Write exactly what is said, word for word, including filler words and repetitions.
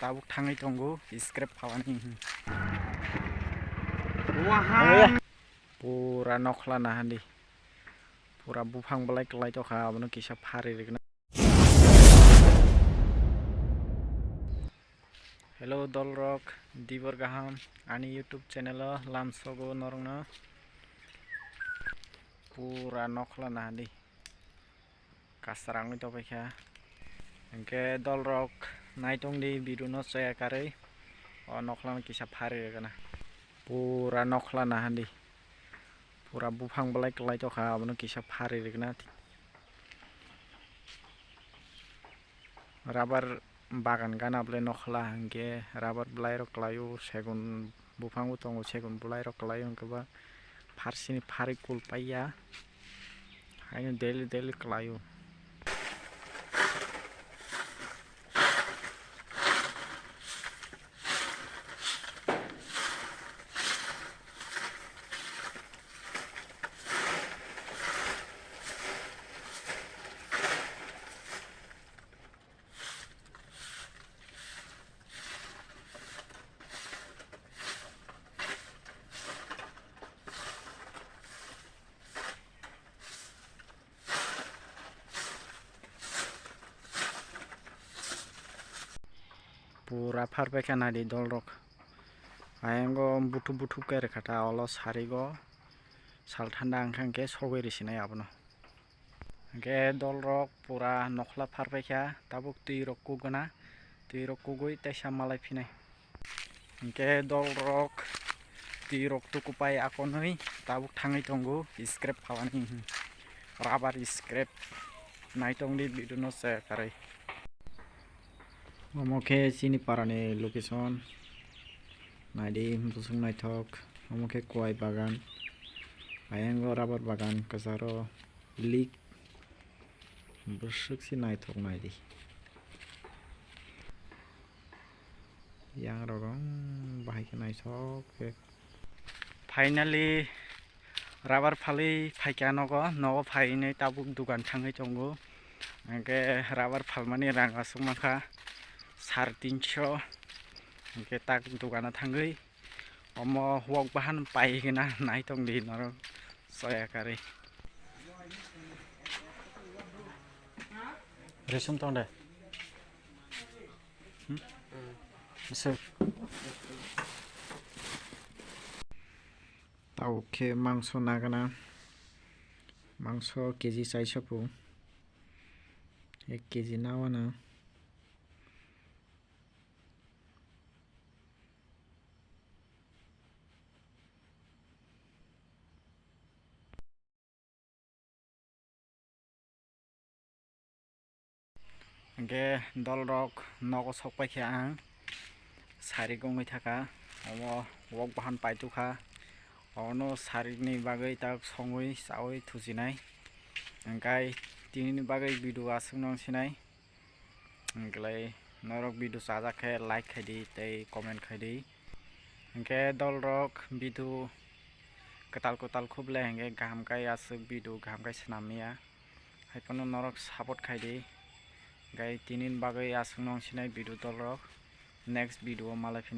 tabuk thangwi tongo scrap phalani. Wahai. Pura nokhla nahadi. Pura buphang belai kwlai tokha, abono kisa phari rikna. Hello dolrok, dibor gaham, ani YouTube channel o lamsogo norokno. Pura nokhla nahadi. Kasarangwi tongpaikha. Hinkhe dolrok naitongdi video no chaya karwi. O nokhlano kisa phari rwgwna. Pura nokhla nahadi. Pura buphang belai kwlai tokha, abono kisa phari rwgwna. Rubber bagan gana bwlai nokhla hinkhe rubber bwlairok kwlaio, segun buphango tongo, segun bwlairok kwlaio hinkhe ba pharsini phari kul paiya, haino daily daily kwlaio. Pura pharpaikha naidi dolrok. Ayang o buthuk buthuk khe rwkha ta, olo sarigo sal thanda wngkha, hinkhe sogwi risinai abono. Hinkhe dolrok pura nokhla pharpaikha, tabuk twi rok kukgwna, twi rok kugwi teisa malai phinai. Hinkhe dolrok twi rok tukupai akonwi tabuk thangwi tongo scrap phalani, rubber scrap. Naitongdi video no chaya karwi. Omo khe chini parani location. Naidi bwswk naithok. Omo khe kwai bagan. Ayang o rubber bagan kwcharo lik. Bwswk se naithok naidi. Yang rok bahai khe naithok khe. Finally rubber phalwi phaikha nogo, nogo phainwi tabuk dukan thangwi tongo. Hinkhe rubber phalmani rang aswk mankha sare tinso. Hinkhe tak dukano thangwi omo wok bahan pai gana naitongdi norok chaya karwi. Risum tong de. Hmm? Aswk. Tabuk khe mangso nagana, mangso K G chaisa pu, ek K G nawana. Hinkhe dolrok nogo sokpaikha ang, sari wngwi thaka, omo wok bahan paitokha, obono sarini bagwi tak songwi chawi thuchinai, hinkhe tinini bagwi video aswkno wngsinai. Hinkhe norok video chajak khe like khaidi tei comment khaidi. Hinkhe dolrok video kwtal kwtal khuble hinkhe kaham khe aswk video kaham khe swnam ya. Haiphano norok support khaidi. Hinkhe tinini bagwi aswkno wngsinai video dolrok. Next video o malai phin.